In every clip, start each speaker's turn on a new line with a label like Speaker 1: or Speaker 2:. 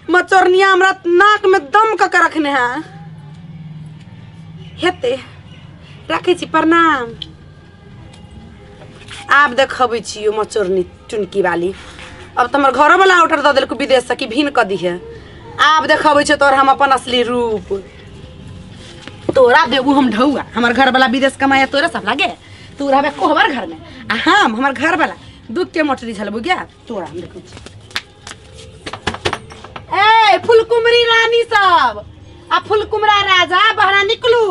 Speaker 1: मचोरनिया हमरा नाक में दम क के रखने है। हेते राखै छी, प्रणाम। आब देखबै छी मचोरनी टुनकी वाली। अब त हमर घरो वाला ऑर्डर द देलको विदेश से कि भिन क दिहे। आब देखबै छी तोर हम अपन असली रूप। तोरा देबू हम ढौआ, हमर घर वाला विदेश कमाया तोरा सब लागे, तू रहबे कोहबर घर में आ हम हमर घर वाला दुख के मोटरी झलबू गया। तोरा हम देखै छी। ए फुलकुमरी रानी सब आ फुलकुमरा राजा बहरा निकलू,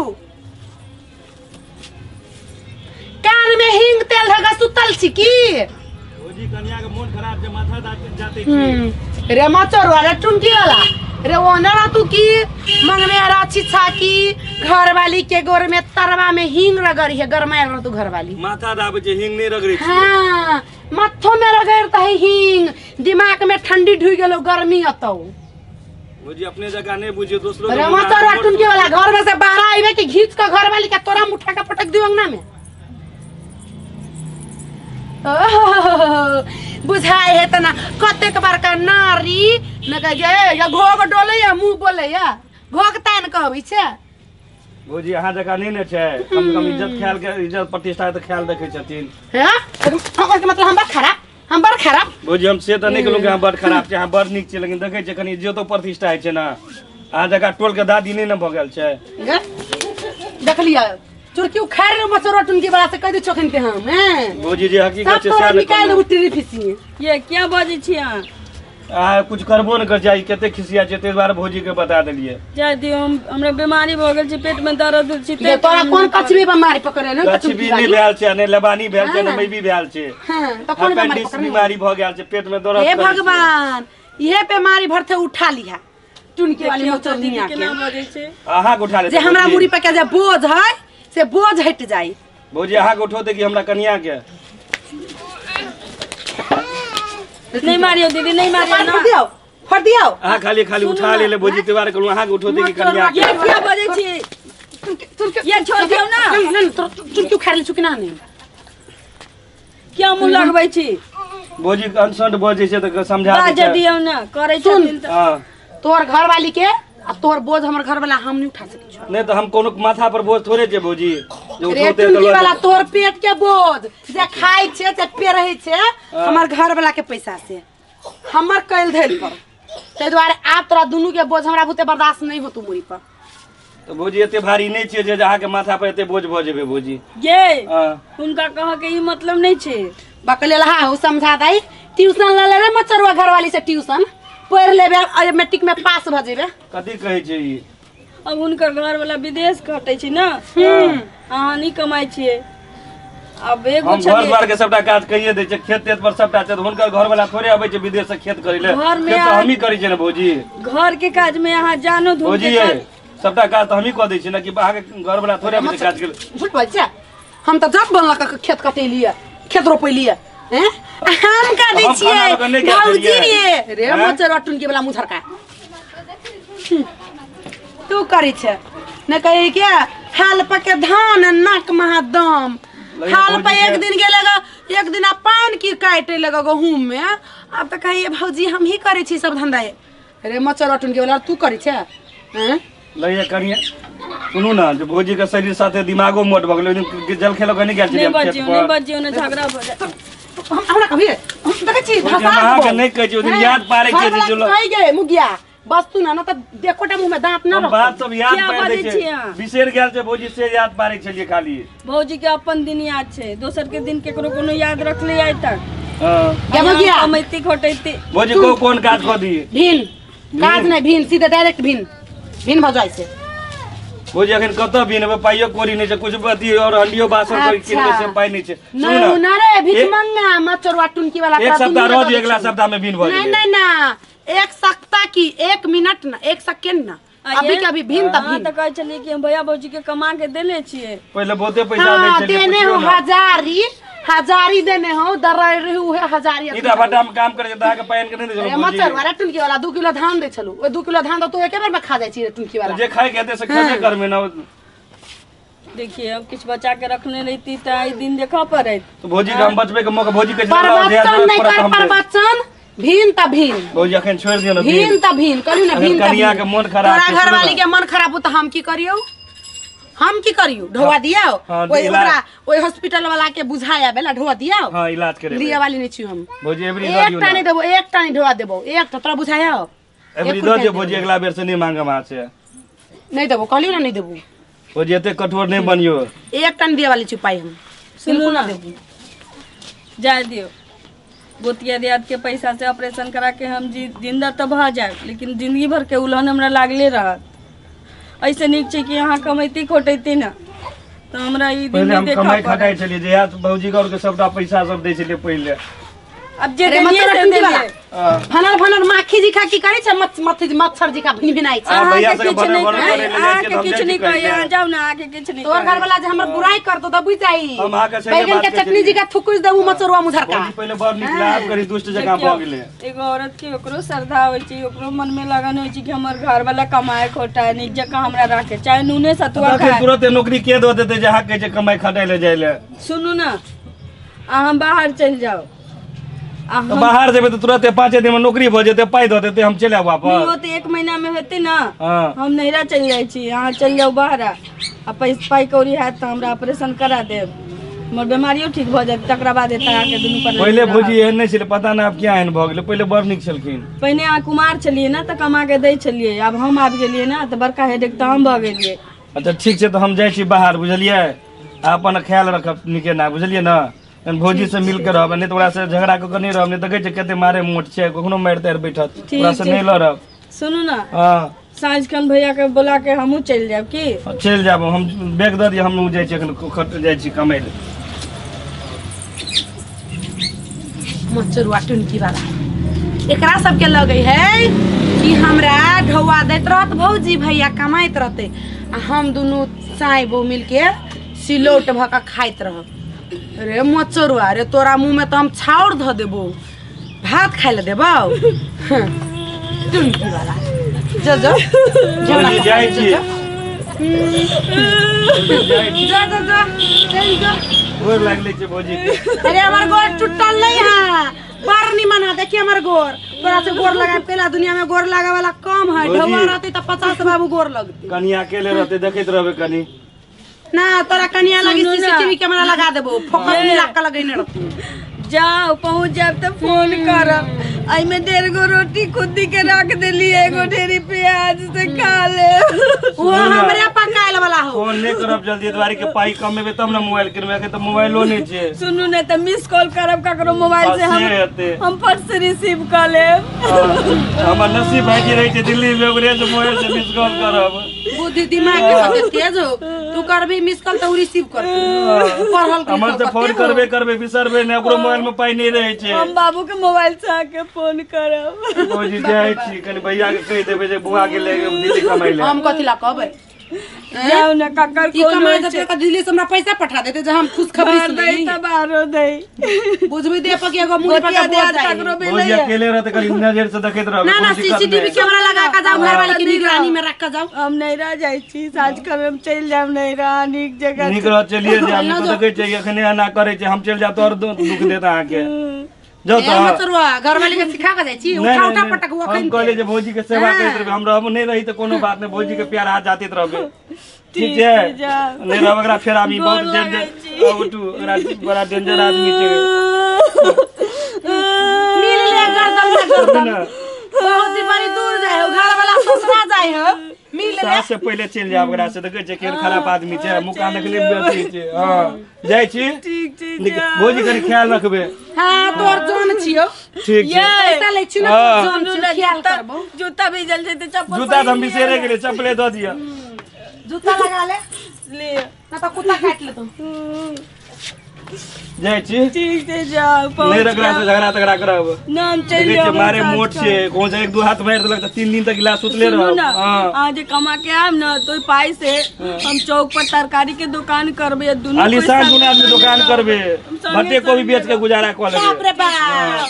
Speaker 1: कान में हींग तेल धगा सुतल छी की?
Speaker 2: भौजी कन्या के मोन खराब छै, माथा जाते छी।
Speaker 1: रे मचर वाला टुनकी वाला रे ओना तू की मंगने राछी छाकी घर वाली के गोर में तरवा में हींग रगड़ी है, गरमायल रह तू घर वाली।
Speaker 2: माथा दाबे छै, हींग नहीं रगड़े छै।
Speaker 1: हां माथो में रगड़ता है हींग, दिमाग में ठंडी ढुई गेलो गर्मी अतौ।
Speaker 2: भौजी अपने जगह नहीं बुझियो दोसरो
Speaker 1: के। रे मचर टुनकी वाला घर में से बाहर आइबे कि घीच के घर वाली के तोरा मुठा के पटक दियो अंगना में। बुझाए है तना कतेक बड़का नारी न कह गे या घोग डोले या मुंह बोले या घोग तान कहबै छै।
Speaker 2: भौजी अहाँ जकाँ नहीं ने छै, कम कम इज्जत ख्याल के इज्जत प्रतिष्ठा के ख्याल रखै छथिन।
Speaker 1: हैं ओकर मतलब हम बड़ खराब, हम बड़ खराब।
Speaker 2: भौजी हम से त नहीं कहलहुँ कि अहाँ बड़ खराब छै, अहाँ बड़ नीक छै, लेकिन देखै छै कनी इज्जतो प्रतिष्ठा होइ छै ने। अहाँ जकाँ टोल के दादी नहीं ने भऽ गेल छै।
Speaker 1: देखलियै चुरकी उखाड़ लो मचोरा टुनकी वाला से कह दे चोखन के हम हैं।
Speaker 2: भौजी जे हकीकत छै से
Speaker 1: निकाल दे उतरी फिसी।
Speaker 3: ये क्या बाजै छी अहाँ?
Speaker 2: आ कुछ करबो न कर जाई, कते खिसिया छै, ते बार भौजी के बता देलियै।
Speaker 3: जाय दियो, हम हमरा बीमारी भ गेल छै, पेट में दर्द छै।
Speaker 1: ते तोरा कोन कछबी बीमारी पकड़े ने?
Speaker 2: कछबी नहीं भेल छै, ने लबानी भेल छै, ने मैबी भेल छै।
Speaker 1: हां त कोन बीमारी पकड़ने?
Speaker 2: बीमारी भ गेल छै, पेट में दर्द।
Speaker 1: हे भगवान, इहे बीमारी भरथे उठा लिहा टुनकी वाली मचोरनिया के।
Speaker 3: केना बाजै छै?
Speaker 2: अहाँ के उठा ले
Speaker 1: जे हमरा मुड़ी पर के जे बोझ है से बोझ हट जाई।
Speaker 2: भौजी अहाँ के उठोते कि हमरा कनिया के?
Speaker 3: नहीं मारियो दीदी, नहीं मारियो ना।
Speaker 1: फट दियो, फट दियो।
Speaker 2: अहाँ खाली खाली उठा ले ले भौजी, त्योहार करू अहाँ के उठोते कि कनिया के?
Speaker 3: ये क्या बजै छी? ये छोड़ दियो ना।
Speaker 1: नहीं चुनकी उखाड़ ले चुकना नहीं।
Speaker 3: क्या मुंह लगबै छी?
Speaker 2: भौजी अनसंट बजै छै त समझा
Speaker 3: दे। बाज दियो ना, करै छथिन त।
Speaker 2: हां
Speaker 1: तोहर घर वाली के आ तोहर बोझ हमर घर वाला हम नहीं उठा सकै छी।
Speaker 2: नहीं तो हम कोनो माथा पर बोझ थोड़े छै भौजी जे उठौते
Speaker 1: त वाला तोहर पेट के बोझ जे खाइ छै जे पेरहै छै हमर घर वाला के पैसा से हमर कैल धैल पर, ताहि दुआरे आब तोरा दुनू के बोझ हमरा बहुते बर्दाश्त नहीं होतौ मुड़ी पर।
Speaker 2: तो भौजी एते भारी नहीं छै जे अहाँ के माथा पर एते बोझ भ जेबे भौजी।
Speaker 3: ये हुनका कह के ई मतलब नहीं छै।
Speaker 1: बकलेल हा हो समझा दई, ट्यूशन ल ले रे मचरुआ घर वाली से ट्यूशन पढ़ लेबे, मैट्रिक में पास भ जेबे।
Speaker 2: कथी कहै छै ई?
Speaker 3: अब हुनकर घर वाला विदेश कटै छै ना, अहाँ नहीं कमाइ छियै। अब एगो
Speaker 2: हम घर द्वार के सबटा काज कहिए दै छै, खेत तेत पर सबटा छै, हुनकर घर वाला थोड़े अबै छै विदेश से खेत करै ले, खेत त हमही करै छियै ने भौजी।
Speaker 3: घर के काज में अहाँ जानो धूम के काज
Speaker 2: सबटा काज त हमही क दै छियै ना, कि अहाँ के घर वाला थोड़े अबै छै काज के।
Speaker 1: झूठ बोल छै, हम त जब बनल क खेत कटेलियै, खेत रोपेलियै हैं, हम का दै छियै भौजी रे। रे मचरवा टुनकी वाला मुँह झरका तू करै छै न कहे के हाल पके धान नाक महा दम। हाल पे एक दिन गेले एक दिन पानि की काटे लगे गहूम में, आब त कहिए भौजी हम ही करै छी सब धंधा। रे मचरवा टुनकी वाला तू करै छै हैं?
Speaker 2: लइए करिए सुनू ना, जे भौजी के शरीर साथे दिमागो मोट भ गेलै, जल खेलो के नहीं गेल छलियै
Speaker 3: खेत पर। नहीं बजियो ना, झगड़ा भ जाय।
Speaker 1: हम हमरा कहिए हम देखै छी भाषा
Speaker 2: के नहीं कहै छी, ओदिन याद पारै के जे जो
Speaker 1: कहि गे मुगिया बस तू ना ना त देखोटा मुंह में दांत ना रख।
Speaker 2: बात सब याद पार दै छै, बिसरि गेल छै भौजी से याद पारै छलियै खाली।
Speaker 3: भौजी के अपन दिन याद छै, दोसर के दिन केकरो कोनो याद रखले आइ तक।
Speaker 2: हां
Speaker 1: के मुगिया
Speaker 3: कमैती खोटैती।
Speaker 2: भौजी को कोन काज क दी?
Speaker 1: भिन काज नहीं, भिन सीधे डायरेक्ट भिन भिन भ जाइ छै।
Speaker 2: भौजी अखन कत भिन हेबै, पाइयो कोरी नहीं छै, कुछ अथी और हंडियो बासन कोई किनबै से पाइ नहीं छै।
Speaker 1: सुन ना रे भिखमंगा मचरवा टुनकी वाला
Speaker 2: एक सप्ताह रोज अगला सप्ताह में भिन भ
Speaker 1: जेबै। नहीं नहीं ना, एक सप्ताह की एक मिनट ना, एक सेकंड ना, अभी के अभी भिन त भिन।
Speaker 3: त कहै छलियै कि हम भैया भौजी के कमा के देले छियै,
Speaker 2: पहिले बहुते पैसा दै छलियै।
Speaker 1: देने हो हजारी हजारी देने हो, दराई रही उहे हजारी।
Speaker 2: ईटा भट्टा में काम करे त अहाँ के पाइन के नहीं दै छलौ।
Speaker 1: मचरवा रे टुनकी वाला 2 किलो धान दै छलौ, ओइ 2 किलो धान त तू एके बेर में खा जाइ छी रे टुनकी वाला।
Speaker 2: जे खाय के हेतै से खेबे करबै ना।
Speaker 3: देखिए अब किछ बचा के रखने रहती त आई दिन देखऽ पड़ैत।
Speaker 2: तो भौजी के हम बचबे के मौका भौजी के
Speaker 1: प्रवचन नहीं कर, प्रवचन भीन त भीन
Speaker 2: भौजी अखन छोड़ दियो ना
Speaker 1: भीन त भीन कहलियो ना भीन
Speaker 2: कनिया के मन खराब
Speaker 1: तोरा घरवाली के मन खराब हो त हम की करियो हम की करियो ढोवा दियो ओइ ओकरा ओइ हॉस्पिटल वाला के बुझाया बेला ढोवा दियो
Speaker 2: हां इलाज करे
Speaker 1: लिया वाली नहीं छी हम
Speaker 2: भौजी एबरी दऽ दियो
Speaker 1: एकटा नहीं देबो एकटा नहीं ढोवा देबो एकटा तोरा बुझाया
Speaker 2: एबरी दऽ दियो भौजी अगला बेर से नहीं मांगम अहाँ से
Speaker 1: नहीं देबो कहलियो ना नहीं देबो
Speaker 2: भौजी एते कठोर नहीं बनियो
Speaker 1: एकटा नहीं दिया वाली छी पाई हम
Speaker 3: सुनू
Speaker 1: ना
Speaker 3: ना
Speaker 1: देबो
Speaker 3: जाय दियो गोतिया दियाद के पैसा से ऑपरेशन करा के हम जिंदा तो भऽ जायब लेकिन जिंदगी भर के उलहन हमरा लागले रहत ऐसे नीक छै कि अहाँ कमैती खोटैती ना तो हमरा ई दिन
Speaker 2: पहिले हम
Speaker 3: देखा
Speaker 2: कमाई खटाइ छलियै जे यार भौजी गौर के सबटा पैसा सब दै छलियै पहिले
Speaker 3: अब जे
Speaker 1: अरे
Speaker 3: देलियै
Speaker 1: मत
Speaker 3: से
Speaker 1: रखी वाला।
Speaker 3: देलियै
Speaker 1: फनल फनल माखी जी खा की करे छै मच्छर जी खा भिन भिनाइ छै
Speaker 2: आ, भैया
Speaker 3: अहाँके
Speaker 2: सबके
Speaker 3: किछु
Speaker 2: बने
Speaker 3: नहि
Speaker 2: बने
Speaker 3: कहै
Speaker 2: करे ले जाइ छियै
Speaker 3: अहाँके
Speaker 2: तऽ हम
Speaker 3: किछु
Speaker 2: जाइ
Speaker 3: नहि
Speaker 2: छी
Speaker 3: कहै
Speaker 2: कहै
Speaker 3: अहाँ जाउ ने अहाँके किछु नहि
Speaker 1: तोहर
Speaker 3: कहै
Speaker 1: घर वाला जे हमर बुराई करतो त बुझ जाई
Speaker 2: हम अहाँके सही
Speaker 1: बैगन
Speaker 2: बात
Speaker 1: के
Speaker 2: कहै
Speaker 1: चटनी
Speaker 2: छलियै।
Speaker 1: जी का थुकुस देबू मचरुआ मुझरका
Speaker 2: भौजी पहिले बड़ नीक लाभ करी दुष्ट जकाँ भऽ गेलै
Speaker 3: एगो औरत के ओकरो श्रद्धा होइ छै ओकरो मन में लगन होइ छै कि हमर घर वाला कमाए खोटाए नीक जकाँ हमरा राखे चाहे नूने सतुआ
Speaker 2: तखन
Speaker 3: खाए
Speaker 2: तुरंत नौकरी के दऽ देतै जे अहाँ कहै छै कमाई खटाइ ले जाइ ले
Speaker 3: सुनू ना अहाँ बाहर चलि जाउ आ
Speaker 2: तऽ बाहर जेबै तऽ तुरंते 5 दिन में नौकरी भऽ जेतै पाइ दऽ देतै हम चलि आयब
Speaker 3: नहीं
Speaker 2: वापस
Speaker 3: होते 1 महीना में हेतै ना
Speaker 2: हँ
Speaker 3: हम नैहरा चलि जाइ छी अहाँ चलि जाउ बाहर आ पैसा पाइ कौड़ी हैत तऽ हमरा ऑपरेशन करा देब हमर बीमारियो ठीक भऽ जायत तकरा बाद एतऽ आके दुनू पर
Speaker 2: पहिले भौजी एहन नहि छलै पता नहि आब किया एहन भऽ गेलै पहिले बड़ नीक छलखिन
Speaker 3: पहिने अहाँ कुमार छलियै ने तऽ कमा के दै छलियै आब हम आबि गेलियै ने तऽ बड़का हेडेक तऽ हम भऽ गेलियै
Speaker 2: अच्छा ठीक छै तऽ हम जाइ छी बाहर बुझलियै आ अपन ख्याल रखब नीके ना बुझलियै ने तहन भौजी से मिल के रहब नहि तऽ ओकरा से झगड़ा कऽ के नहि रहब नहि देखै छियै कते मारे मोट छै कखनो मारि तारि बैठत ओकरा से नहि लड़ब
Speaker 3: सुनू ना
Speaker 2: हँ
Speaker 3: साँझ खन भैया के बोला के हमहूँ चलि जायब की
Speaker 2: चलि जायब हम बैग दऽ दिअ हमहूँ जाइ छी एखन जाइ छी कमाइ लए
Speaker 1: मचरुआ टुनकी वाला एकरा सबके लगे है कि हमरा ढौआ दैत रहत भौजी भैया कमाइत रहते आ हम दुनू साई बहू मिलके सिलौट भऽ कऽ खाइत रहब अरे मचरुआ अरे तोरा मुँह में तो हम छाउर धऽ देबो भात खाइ लए देबौ टुनकी वाला जो जो
Speaker 2: भौजी जाइ छी
Speaker 1: जो जो जो चल जो
Speaker 2: गोर लागलै छै भौजी के
Speaker 1: अरे हमार गोर टूटल नहीं है बड़ निमन है देखिए हमार गोर तोरा से गोर लगा पहला दुनिया में गोर लगा वाला कम है
Speaker 2: भौजी।
Speaker 1: ढौआ रहते तो 50 बाबू गोर लगते
Speaker 2: कनि अकेले रहते देखैत रहबै कनि
Speaker 1: ना तोरा कनिया लगी
Speaker 3: सुनू ना।
Speaker 1: सीसीटीवी कैमरा लगा देबो फोकस मिला के लगैने रहतू
Speaker 3: जाओ पहुँच जायब तऽ फोन करब एहिमे 1.5 गो रोटी खुद्दी के रख देलियै एगो ढेरी प्याज से खा लेब
Speaker 1: वो हमरे पकायल वाला हो
Speaker 2: फोन नहि करब जल्दी दुआरे के पाइ कमेबै तब ने मोबाइल किनबै एखन तऽ मोबाइलो नहि छै
Speaker 3: सुनू ने तऽ मिस कॉल करब ककरो मोबाइल से
Speaker 2: से हेतै
Speaker 3: हम फट से रिसीव कऽ लेब
Speaker 2: हमर नसीब भाईजी रहै छै दिल्ली मे ओकरे से मोबाइल से मिस कॉल करब
Speaker 1: बुद्धि दिमाग के सबसे तेज हो तू करबी मिस कॉल तो रिसीव कर पढ़ल
Speaker 2: हमर से फोन करबे करबे बिसरबै नहि ओकरो मोबाइल में पाइ नहि रहै छै
Speaker 3: हम बाबू के मोबाइल से आके फोन करब
Speaker 2: भौजी जाइ छी कनि भैया के कहि देबै जे बुआ के ले दिल्ली कमाइ ले
Speaker 1: हम कथी ला कहबै
Speaker 3: जाउ ने ककर
Speaker 1: ई
Speaker 3: कोन
Speaker 1: कमाइ
Speaker 3: होइ
Speaker 1: देते
Speaker 3: छै
Speaker 1: तऽ दिल्ली से हमरा पैसा पठा देते जे हम खुशखबरी
Speaker 3: बाहर दै
Speaker 1: सुनी
Speaker 3: तऽ बाहरो दै
Speaker 1: बुझबी दे पर एगो मुड़ी पर
Speaker 3: गोतिया
Speaker 1: के
Speaker 3: दियाद
Speaker 1: बोझ जाई
Speaker 3: ककरो भी
Speaker 2: भौजी
Speaker 3: नहीं है
Speaker 2: अकेले रहते कनि नजर से देखैत रहबै
Speaker 1: ना ना
Speaker 2: कोनो दिक्कत
Speaker 1: सीसीटीवी
Speaker 2: नहि।
Speaker 1: कैमरा लगा के जाओ घर वाले की निगरानी में रख के जाओ
Speaker 3: हम नैहरा जाइ छी साँझ खन हम चलि जायब नैहरा नीक जगह
Speaker 2: नीक रह चलिए जायब नहि तऽ देखै छियै एखने एना करै छै हम चलि जायब तऽ आओर दुख देत अहाँके जाउ
Speaker 1: ए
Speaker 2: तऽ
Speaker 1: मचरुआ घर वाले के सिखा के जाइ छी
Speaker 2: नहि,
Speaker 1: उठा
Speaker 2: नहि,
Speaker 1: उठा
Speaker 2: नहि।
Speaker 1: पटक
Speaker 2: हम
Speaker 1: अखन
Speaker 2: कहलियै जे भौजी के सेवा करैत रहबै हम रहब नहि रही तऽ कोनो बात नहि भौजी के प्यार हाथ जाइत रहबै ठीक छै
Speaker 3: जाउ।
Speaker 2: नहि रहब एकरा फेर आबी बहुत
Speaker 3: गोर लागै
Speaker 2: डेंजर
Speaker 3: छी।
Speaker 2: उठू एकरा बड़ा डेंजर आदमी छै
Speaker 1: मिल ले गर्दन में गर्दन बहुत ही बड़ी दूर जाए हो घर वाला ससुरा जाए हो मिल ले
Speaker 2: सास से पहिले चलि जायब ओकरा से देखै छियै केहन खराब आदमी छै मुँह देखले अथी छै हँ जाइ छी
Speaker 3: ठीक छै
Speaker 2: नीक भौजी कनि ख्याल रखबै
Speaker 1: हां तोर जान छियो
Speaker 2: ठीक छै
Speaker 1: पैसा लै छी ना
Speaker 2: हाँ।
Speaker 1: तोर जान छियो ख्याल करबो
Speaker 3: जूता भीजल छै तऽ चप्पल
Speaker 2: जूता तऽ हम बिसरे गेलियै चप्पले दऽ दिअ
Speaker 1: जूता लगा ले
Speaker 3: लिअ
Speaker 1: ना तो कुत्ता काट लेतो
Speaker 2: जाइ छी
Speaker 3: ठीक छै जाउ
Speaker 2: नहि
Speaker 3: पहुँच
Speaker 2: रखला से झगड़ा तगड़ा करब
Speaker 3: ना हम चलि
Speaker 2: देखै छियै
Speaker 3: जायब
Speaker 2: मारे
Speaker 3: साँझ
Speaker 2: मोट
Speaker 3: खन।
Speaker 2: छै कोनो से 1-2 हाथ मारि देलक तऽ 3 दिन तक इलाज सुतले
Speaker 3: सुनू
Speaker 2: रहब
Speaker 3: ना
Speaker 2: हँ
Speaker 3: अहाँ जे कमा के आयब ने तो ओहि पाइ से हम चौक पर तरकारी के दुकान करबै आ दुनू
Speaker 2: आलीशान
Speaker 3: कोइ
Speaker 2: दुनू आदमी दुकान करबै
Speaker 3: संगे
Speaker 2: भट्टे कोबी बेच के गुजारा कऽ
Speaker 1: बाप
Speaker 2: लेबै
Speaker 1: रे बाप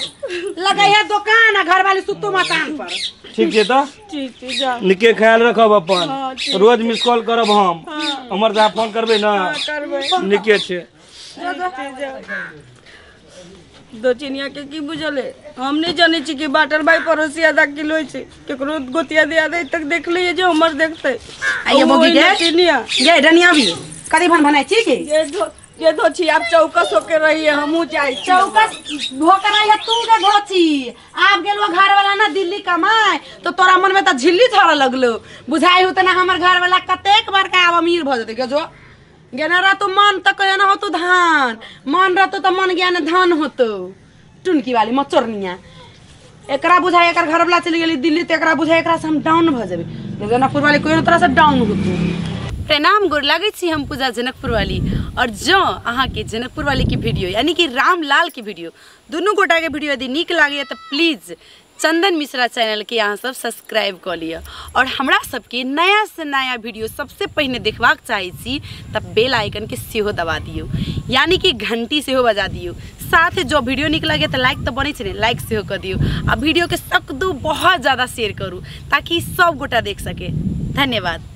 Speaker 1: लगे है दुकान आ घर वाली सुतो मकान पर
Speaker 2: ठीक छै तऽ
Speaker 3: ठीक छै जाउ
Speaker 2: नीके ख्याल रखब अपन
Speaker 3: हाँ, ठीक।
Speaker 2: रोज मिस कॉल करब हम हमर जहाँ फोन करबै ने
Speaker 3: करबै
Speaker 2: नीके छै
Speaker 3: ठीक छै, जाउ। दोचिनिया के की बुझले हम नहीं जाने छी कि बाटल भाई पड़ोसी आधा किलो छै केकरो गोतिया दिया दे तक देख लिए जे हमर देखते।
Speaker 1: आइए बोगी गे
Speaker 3: चिनिया
Speaker 1: गे डनिया भी कदी भन भनाइ छी के
Speaker 3: ये धोची आप चौकस होके रहिए हमहू जाइ
Speaker 1: चौकस होकर रही है तू के धोची। आप गेलो घर वाला ना दिल्ली कमाए तो तोरा मन में त झिल्ली झड़ लगलो बुझाई हो त ना हमर घर वाला कतेक बड़का आब अमीर भ जते। जो गेना रह मन त कहे ना होतो धान मन रहतो त मन ज्ञान धान होतो। टुनकी वाली मचोरनिया एकरा बुझाई एकर घर वाला चली गेली दिल्ली त एकरा बुझाई एकरा से हम डाउन भ जेबे। जनकपुर वाली कोई तोरा से डाउन होतो। प्रणाम गोर लागै छी हम पूजा जनकपुर वाली। और जो अहाँ के जनकपुर वाली के वीडियो यानी कि रामलाल के वीडियो दुनू गोटा के वीडियो यदि नीक लागैए तो प्लीज़ चंदन मिश्रा चैनल के अहाँ सब सब्सक्राइब कऽ लिअ। और हमरा सबके नया से नया वीडियो सबसे पहिने देखबाक चाहै छी तब बेल आइकन के सेहो दबा दियौ यानी कि घंटी सेहो बजा दियौ। साथ जो वीडियो नीक लगे तो लाइक तो बनै छै ने लाइक सेहो कऽ दियौ आ वीडियो के सकदू बहुत ज़्यादा शेयर करू ताकि सब गोटा देख सके। धन्यवाद।